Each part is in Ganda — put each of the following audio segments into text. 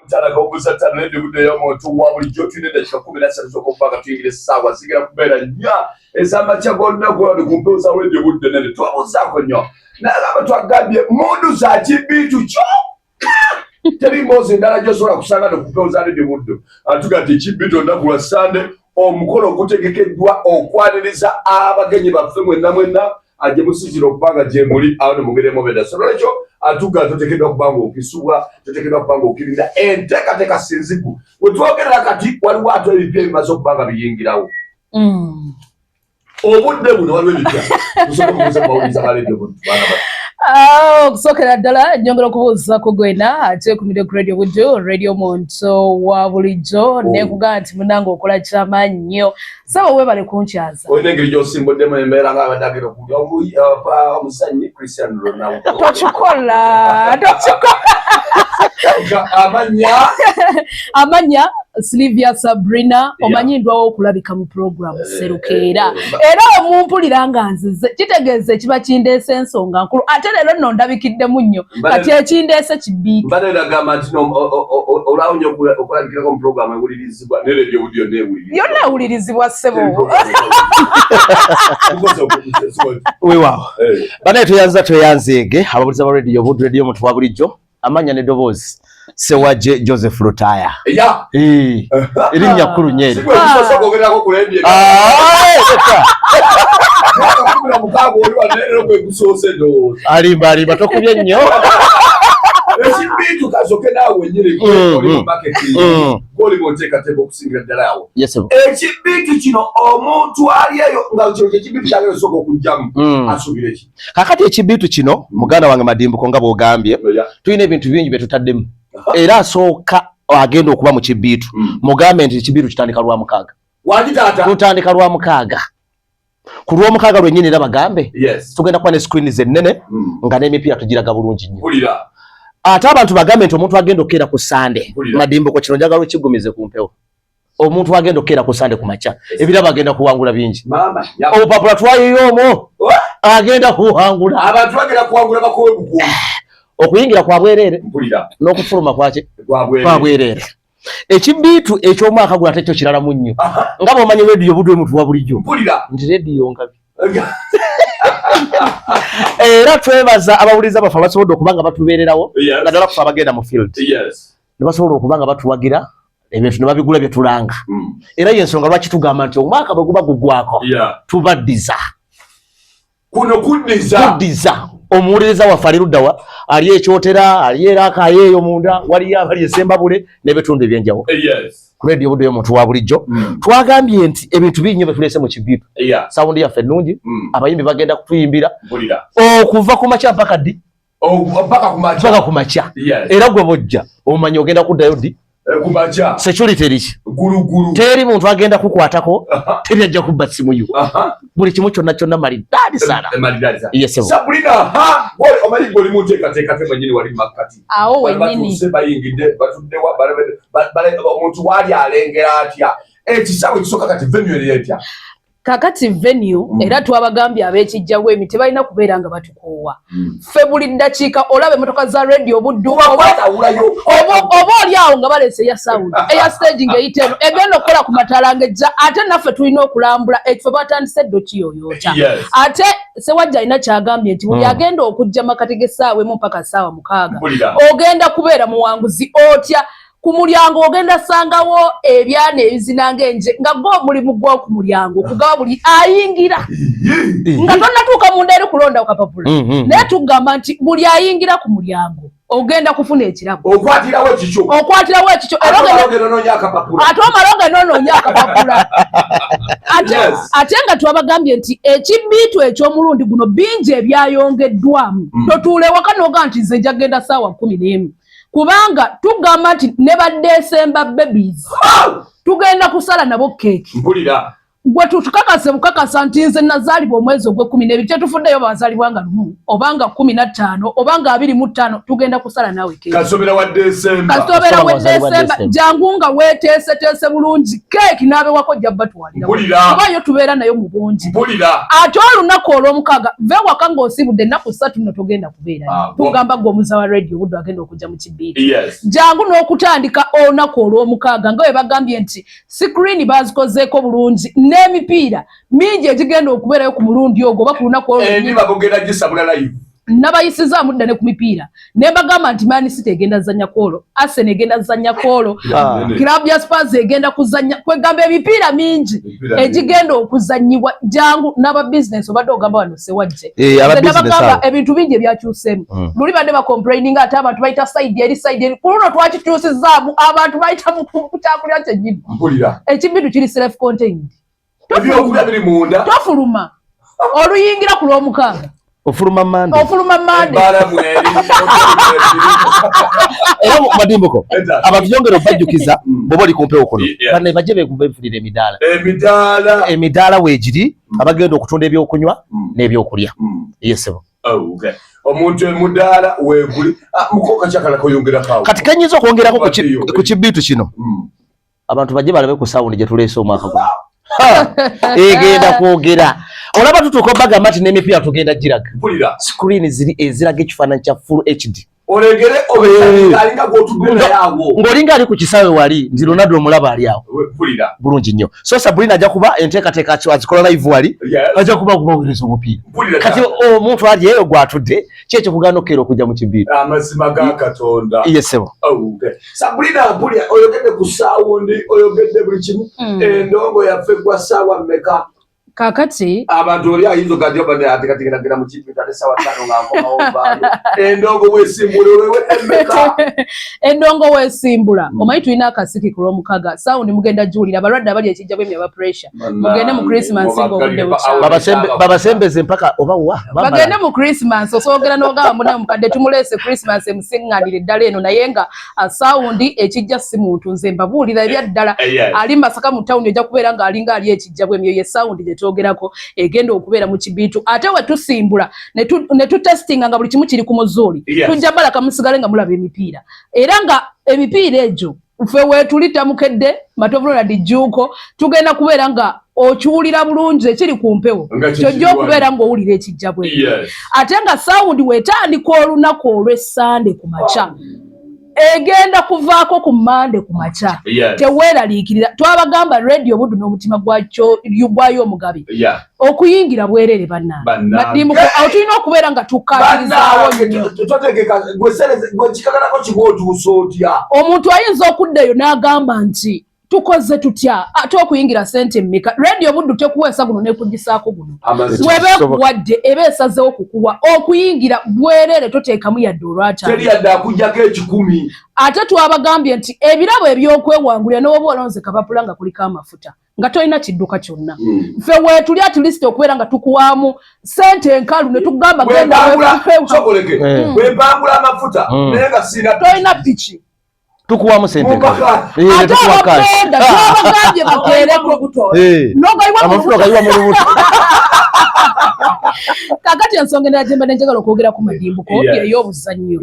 5.5 nedibudde y'omuntu wa bulijjo. Tulina eddakiika 13 z'okuba nga tuyingira essaawa zigenda kubeera 4 ez'amakya gonna goli ku mpewo za Radio Budde nene. Twabuuzaako nnyo naye gamba twagambye mundu za kibiitu kyokka, teri mboozi endala gy'osobola kusanga no ku mpewo za Radio Budde. Atuga nti ekibiitu olunaku lwa Sande, omukolo ogutegekeddwa okwaniriza abagenyi baffe mwenna mwenna gye musinzira okuba nga gye muli awo ne mugeremu beda. So nolwekyo atuga toteekeddwa kuba nga okisubwa, toteekeddwa kuba nga okkirira enteekateeka sinzigu. We twogerera kati waliwo ate ebipya ebimaze okuba nga biyingirawo. Obudde buno waliwo ebipya, tusobola okubuuza mubawuliriza ba Radio Buddu, baana bato. Ah, okusookera ddala nyongera okubuuza ku gwena ateekumire ku Radio Buddu, radio omuntu wa bulijjo, nenkugamba nti munange okola kyamaanyi nnyo. Saba weebale kunkyaza. Olina engeri gy'osimbuddemu embeera nga abadde agenda okulya omuzannyi Cristiano Ronaldo. Tokikola, tokikola. Nga amanya? Amanya Silivia Sabrina. Omanyi ndwawo okulabika mu program Serukeera, era omumpulira nga nzize kitegeeza ekiba kindeese ensonga nkulu. Ate leero nno ndabikiddemu nnyo. Kati ekindeese kibiiti. Mbadde nagamba nti no olwawo nnyo okulabikirako mu program ewulirizibwa ne Radio Buddu yonna ewulirizibwa. Yonna ewulirizibwa, ssebo. Weewaawo banaye, tweyanza, tweyanzeege ababuliza ba Radio Buddu, radio omuntu wa bulijjo. Amanya n'eddoboozi, Sewaje Joseph Lutaya. Eh, erinnya kkulu nnyo eryo. Sigwe kwogerako ku radio. Ah, leka. 16 oli waneero gwe gusoose ndowooza. Alimba, alimba, tokubye nnyo. Ekibiitu kasoke naawe wenyini oli mu marketing, gwoli bw'oteekateeka okusingira ddala awo. Yes, sir. Ekibiitu kino, omuntu ali eyo nga kino kyekibiitu kyagenda osooka okugjamu, asuubira eki? Kakati ekibiitu kino, muganda wange Madimbuko, nga bw'ogambye, tulina ebintu bingi bye tutaddemu, era asooka agenda okuba mu kibiitu, mugambe nti ekibiitu kitandika lwa mukaaga. Wangi taata? Tutandika lwa mukaaga, ku lwomukaaga lwennyini, era bagambe tugenda kuba ne screens ennene nga n'emipiira tugiraga bulungi nnyo. Ate abantu bagambe nti omuntu agenda okukeera ku Sande, Madimbuko, kino njagala okigumize ku mpewo, omuntu agenda okukeera ku Sande ku makya, ebirabo agenda kuwangula bingi. Maama ya. Obupapula twayiyo omwo, agenda kuwangula. Abantu bagenda kuwangula, bakowe bukuumi. Okuyingira kwa bwereere n'okufuluma kwaki? Kwabwereere. Kwa bwereere. Ekibiitu eky'omwaka guno ate kyo kiralamu nnyo. Nga bw'omanyi Radio Buddu emutu wa bulijjo nti rediyo ngabi, era twebaza abawuliriza baffe abasobodde okuba nga batubeererawo, naddala kufe abagenda mu field, ne basobola okuba nga batuwagira, ebintu ne babigula bye tulanga. Era yensonga lwaki tugamba nti omwaka bwe guba gugwako, tubaddiza. Kuno kuddiza. Kuddiza omuwuliriza waffe ali luddawa, ali ekyotera, ali era akayeeyo munda, waliyo abali esembabule n'ebitundu ebyenjawulo. Ku Radio Buddu y'omuntu wa bulijjo, twagambye nti ebintu bingi nnyo bye tuleese mu kibiitu. Sound yaffe ennungi, abayimbi bagenda kutuyimbira okuva ku makya mpaka ddi? Oh, mpaka ku makya. Mpaka ku makya. Era gwe bojja omanyi ogenda kuddayo ddi? Ku makya. Security eriki? Gulugulu. Teri muntu agenda kukwatako, teri ajja kubba simu yo. Buli kimu kyonna kyonna malidaadi sana. Maridadi sana. Yes, sir. Sabrina, ha, gwe omanyi gwe oli mu nteekateeka te mwennyini wali mu makkati. Awo Bali wennyini. batuuse, bayingidde, batuddewa, omuntu waali alengera atya ekisaawe ekisooka? Kati venue eri etya? Kakati venue, era twabagambye ab'ekijjawo emi tebalina kubeera nga batukoowa. Ffe buli ddakiika olaba emmotoka za Radio Buddu, Obatawulayo. oba oli awo nga baleese eya sound, eya stage ng'eyita eno egenda okukola ku mataala ng'ejja. Ate naffe tulina okulambula ekifo batandise ddo kiyoyoota. Ate Sewajja alina kyagambye nti buli agenda okujja makati g'essaawa 1 mpaka ssaawa 6, ogenda kubeera muwanguzi. Otya ku mulyango ogenda sangawo ebyana ebizina ng'enje, nga gwo omulimu gwo ku mulyango okugaba buli ayingira nga tonnatuuka munda eri kulonda kapapula. Naye tugamba nti buli ayingira ku mulyango ogenda kufuna ekirabo. Okwatirawo ekikyo. Okwatirawo ekikyo, era Ate ogenda ogenda onoonya akapapula. Ate omala ogenda onoonya akapapula. Ate, ate nga twabagambye nti ekibiitu eky'omulundi guno bingi ebyayongeddwamu. Totuula ewaka n'ogaa nti nze nja kgenda saawa 11, kubanga tugamba nti ne ba December babies tugenda kusala nabo keeki. Gwe tukakase bukakasa nti nze nazaalibwa omwezi ogw'ekkumi n'ebiri, tetufuddeyo bazaalibwa nga 1 oba nga 15 oba nga 25, tugenda kusala naawe keeki. Kasobera wa Desemba. Kasobera wa Wazaalibwa Desemba. Jangu nga weeteeseteese bulungi, keeki n'abewako ojja batwalira. Mpulira. Kuba yo tubeera nayo mu bungi. Mpulira. Ate olunaku olw'omukaaga ve waka ng'osiibudde ennaku 3 nno togenda kubeerayo. Tugamba gwe omuza wa radio Buddu agenda okujja mu kibiina. Jangu n'okutandika olunaku olw'omukaaga nga bwe bagambye nti sikrini bazikozeeko bulungi n'emipiira mingi egigenda okubeerayo ku mulundi ogwo oba ku lunaku olwo. Endiba bugenda gisabula live. Nabayisizaamu dda ne ku mipiira ne mbagamba nti Man City egenda zanya kwolwo, Arsenal egenda zanya kwolwo, Club ya Spurs egenda kuzanya, kwegamba emipiira mingi egigenda okuzanyibwa. Jangu n'aba business obadde ogamba wano sewajje. Aba Nze business nabagamba abo. ebintu bingi ebyakyuseemu. Luli badde bacomplaininga ate abantu bayita side eri side eri, ku luno twakikyusizaamu abantu bayita mu kyakulya kyennyini. Mpulira. Ekibidu kiri self contained. Ebyokulya biri munda. Tofuluma oluyingira ku lw'omukaaga. Ofuluma Mande. Ofuluma Mande. Ebbala mweri. Era Madimbuko, Eda. abantu yongera obajjukiza bw'oba oli ku mpewo kuno. Yeah. Bano bajje beefunira emidaala. Emidaala. Emidaala weegiri abagenda okutunda ebyokunywa n'ebyokulya. Yes, sebo. Oh, okay. Omuntu emudaala weeguli. Mukoka kyakala koyongerako awo. Kati kenyinza okwongerako Wadiyo. ku kibiitu kino. Abantu bajje balabe ku sound gye tuleese omwaka guno. Egenda kwogera. Olaba tutuuka obagamba nti n'emipiira tugenda giraga. Mpulira. Screen ziri eziraga ekifaananyi kya full HD. Olegere obealinga gw'otudde naye awo. Ng'olinga ali ku kisaawe wali nti Ronaldo omulaba ali awo. Mpulira. Bulungi nnyo. So Sabrina ajja kuba enteekateeka azikola live wali. Ajja kuba akubaweereza omupiira. Mpulira. Kati omuntu ali eyo gw'atudde, ki ekyo kugaana okkeera okujja mu kibiina? Amazima ga Katonda. Ye ssebo. Oh, okay. Sabrina mpulira oyogedde ku saawundi, oyogedde buli kimu. Endongo yaffe gwa ssaawa mmeka? Kakati abantu oli ayinza okugamba nti ate kati genda mu kibiina ate ssaawa 5 nga nkomawo nvaayo. Endongo weesimbula olwewe emmeka? Endongo weesimbula. Omanyi tulina akasiki ku lw'omukaaga. Sound mugenda giwulira. Abalwadde abali ekijja bwemya aba pressure. Mugende mu Christmas ng'obudde bukyamu. Babasembeze mpaka oba wa? Bambala. Bagende mu Christmas, osoogera n'ogamba munne mukadde tumuleese Christmas emusiŋŋaanire ddala eno, naye nga sound ekijja si muntu, nze mbabuulira ebya ddala. Ali Masaka mu town ojja kubeera ng'alinga ali ekijja bwemyo, ye sound gye twogerako egenda okubeera mu kibiitu. Ate we tusimbula ne tutestinga nga buli kimu kiri ku muzuuli. Tujja balaka musigale nga mulaba emipiira, era nga emipiira egyo ffe weetuli Tamukedde Matovu Ronald Jjuuko, tugenda kubeera nga okiwulira bulungi ekiri ku mpewo, Nga kye kyojja kiriwa. okubeera ng'owulira ekijja bwe. Ate nga sound weetandika olunaku olw'Essande ku makya, egenda kuvaako ku Mmande ku makya. Teweeraliikirira, twabagamba Radio Buddu n'omutima gwayo omugabi. Okuyingira bwerere bannange. Bannange. Madimu, awo tulina okubeera nga tukkaatirizaawo Bannange, nnyo. totegeka, gwe gwe kikakanako kiba otuusa otya? Omuntu ayinza okuddayo n'agamba nti tukoze tutya ate okuyingira ssente mmeka? Radio Buddu tekuweesa guno n'ekugisaako guno. Amazima. Bw'eba ekuwadde eba esazeewo kukuwa okuyingira bwerere, toteekamu yadde olwataano. Teri yadde akuggyako 100. Ate twabagambye nti ebirabo ebyokwewangulira n'oba olonze kapapula nga kuliko amafuta nga tolina kidduka kyonna. Ffe weetuli at least okubeera nga tukuwaamu ssente enkalu ne tugamba genda weewe- Sokoleke. Bwe mpangula amafuta naye nga sirina tolina piki. Tukuwamu ssente Mumpaka. Ate tukuwa cash. ababoda twabagambye bakeereko. N'ogayiwa mu Amafuta ogayiwa mu lubuto. Kakati ensonga endala gye mbadde njagala okwogera ku Madimbuko ey'obuzannyo.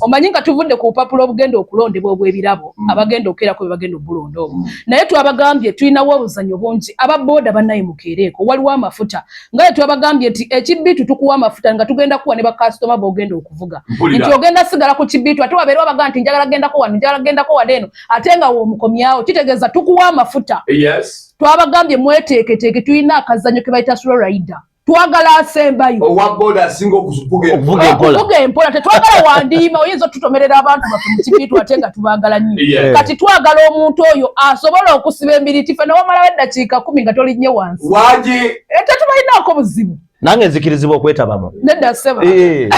Omanyi nga tuvudde ku bupapula obugenda okulondebwa obw'ebirabo, abagenda okukeerako be bagenda obulonda obwo, naye twabagambye tulinawo obuzannyo bungi. Ababooda bannaye mukeereeko, waliwo amafuta nga bwe twabagambye nti ekibiitu tukuwa amafuta nga tugenda kuwa ne bakasitoma b'ogenda okuvuga. Mpulira. Nti ogenda sigala ku kibiitu ate wabeerewo abagaa nti njagala gendako wano, njagala gendako wano eno, ate nga w'omukomyawo, kitegeeza tukuwa amafuta. Twabagambye mweteeketeeke, tulina akazannyo ke bayita slow rider, twagala asembayo. Owa boda asinga okuvuga Okuvuga empola. Okuvuga empola. Tetwagala wandiima, oyinza otutomerera abantu baffe mu kibiitu ate nga tubaagala nnyo. Kati twagala omuntu oyo asobola okusiba embiriti ffe newamalawo eddakiika 10 nga tolinnye wansi. Wangi. Tetubalinaako buzibu. Nange nzikirizibwa okwetabamu. Nedda ssebo. Ate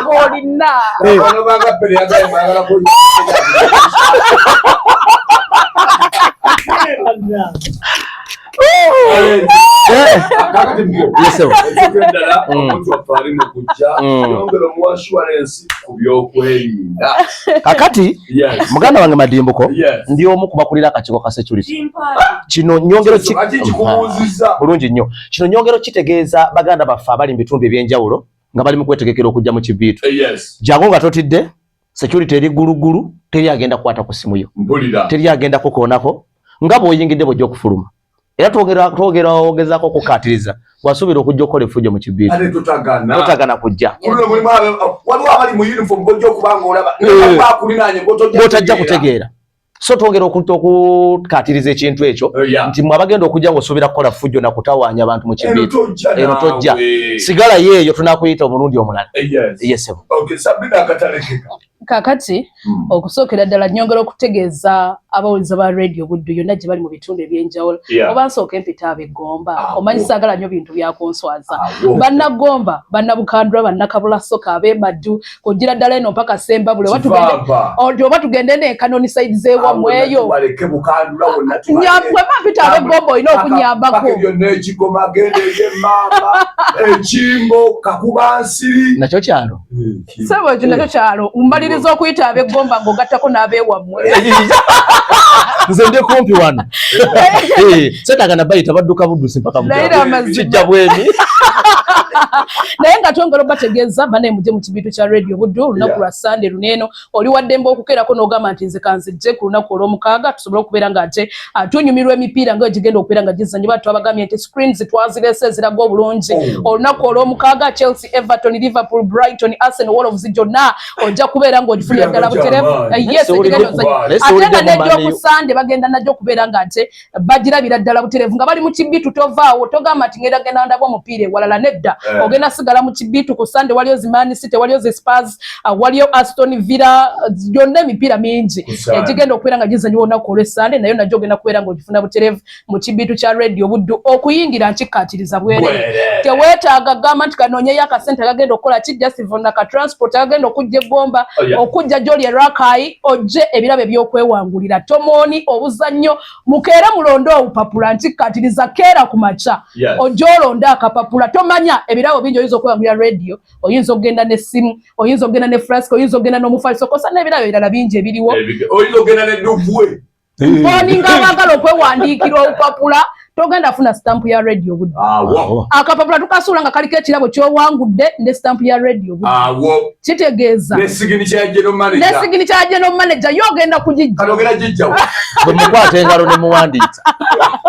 ng'olina. Bano banga pere yagala mwagala ku- Kakati Kakati mukulu. Yes, sir. Ekigendala omuntu waffe ali mu kujja yongera omuwa assurance ku byokwerinda. Kakati Yes. muganda wange Madimbuko, Yes. ndi omu ku bakulira akakiiko ka security. Kino nyongero ki- Ati kikubuuzizza. Bulungi nnyo. Kino nyongero kitegeeza baganda baffe abali mu bitundu ebyenjawulo nga bali mu kwetegekera okujja mu kibiitu. Jangu nga totidde, security eri gulugulu, teri agenda kukwata ku ssimu yo. Mpulira. Teri agenda kukoonako nga bw'oyingidde bw'ojja okufuluma. Era twogera ogezaako okukaatiriza bw'asuubira okujja okukola effujjo mu kibiitu. Ate totagana. Totagana kujja. Kulino mulimu waliwo abali mu uniform bw'ojja okuba ng'olaba. Akulinaanye gw'otojja Gw'otajja kutegeera. So twongera okukaatiriza ekintu ekyo nti mwe abagenda okujja ng'osuubira kukola ffujjo na kutawaanya abantu mu Eno kibiitu. tojja Eno tojja. naawe. Sigala yeeyo tunaakuyita omulundi omulala. Yes. Yes, sir. Okay, Sabrina akatalekeka. Kakati okusookera ddala nyongera okutegeeza abawuliza ba radio Buddu yonna gye bali mu bitundu ebyenjawulo. Oba nsooka empita ab'eggomba, omanyi saagala nnyo bintu byakunswaza. Bannagomba, bannabukandula, bannakabulasoka, ab'emaddu, kugira ddala eno mpaka Sembabule, oba tugende Kivaava. oba tugende n'ekanoni side z'ewammwe eyo. Tubaleke Bukandula wonna tubaleke. Bwe mba mpita ab'eggomba olina okunyambako. Paka byonna ekigoma genda ery'emmamba, ekimbo, kakubansiri. Nakyo kyalo. Ssebo ekyo nakyo kyalo. Mmaliriza okuyita ab'eggomba ng'ogattako n'abeewammwe. Nze ndi kumpi wano. Seetaaga na bayita badduka buddusi mpaka mu Naye kyalo. amazima. Kijja bweni. Naye nga twongera obategeeza banaye mujje mu kibiitu kya Radio Buddu olunaku lwa Sunday luneeno. Oli waddembe okukeerako n'ogamba nti nze kanzijje ku lunaku olw'omukaaga tusobole okubeera ng'ate tunyumirwa emipiira nga egigenda okubeera nga gizannyibwa. Twabagambye nti screens twazireese eziraga obulungi. Olunaku olw'omukaaga Chelsea, Everton, Liverpool, Brighton, Arsenal, Wolves gyonna ojja kubeera ng'ogifunira ddala butereevu. Yes, egigenda ozannya. Naye Ate nga siwulidde mu n'egy'oku Man U. Sunday bagenda najjo okubeera ng'ate bagirabira ddala butereevu nga bali mu kibiitu. Tovaawo togamba nti ngenda genda ndaba omupiira ewalala, nedda. Ogenda sigala mu kibiitu. Ku Sunday waliyo zi Man City, waliyo zi Spurs, waliyo Aston Villa, gyonna emipiira mingi Ku Sunday. egigenda okubeera nga gizannyibwa olunaku olw'Essande, nayo najjo ogenda kubeera ng'ogifuna butereevu mu kibiitu kya Radio Buddu. Okuyingira nkikkaatiriza bwereere. Bwereere. Teweetaaga gamba nti kanoonyeyo akasente akagenda okukola ki, just ka transport akagenda okujja eggomba, okujja gy'oli erakayi ojje ebirabo ebyokwewangulira tomooni obuzannyo. Mukeere mulonde obupapula, nkikkaatiriza keera ku makya ojje olonde akapapula. Tomanya ebirabo bingi oyinza okwewangulira radio, oyinza okugenda n'essimu, oyinza okugenda ne flask, oyinza okugenda n'omufaliso kosa n'ebirabo ebirala bingi ebiriwo. Oyinza okugenda n'edduvwe. Oninga abaagala okwewandiikira obupapula, togenda funa stamp ya Radio Budde. Awo. Akapapula tukasuula nga kaliko ekirabo ky'owangudde ne stamp ya Radio Budde. Awo. Kitegeeza Ne signature ya general manager. Ne signature ya general manager yo ogenda kugijja. Kati ogenda gijjawo. Bwe mukwata engalo ne muwandiika.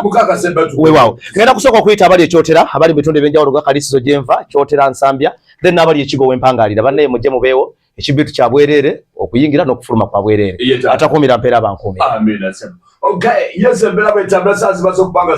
Mukaka Sebatu. Weewaawo. Ngenda kusooka okuyita abali ekyotera, abali mu bitundu ebyenjawulo nga Kalisizo gyenva, Kyotera, Nsambya, then n'abali ekigo wempangalira. Bannaye mujje mubeewo, ekibiitu kya bwereere, okuyingira n'okufuluma kwa bwereere. Ye taata. Atakuumira mpeera bankuumira. Amina. Okay, yes, embeera bwetambula saa zimaze okubanga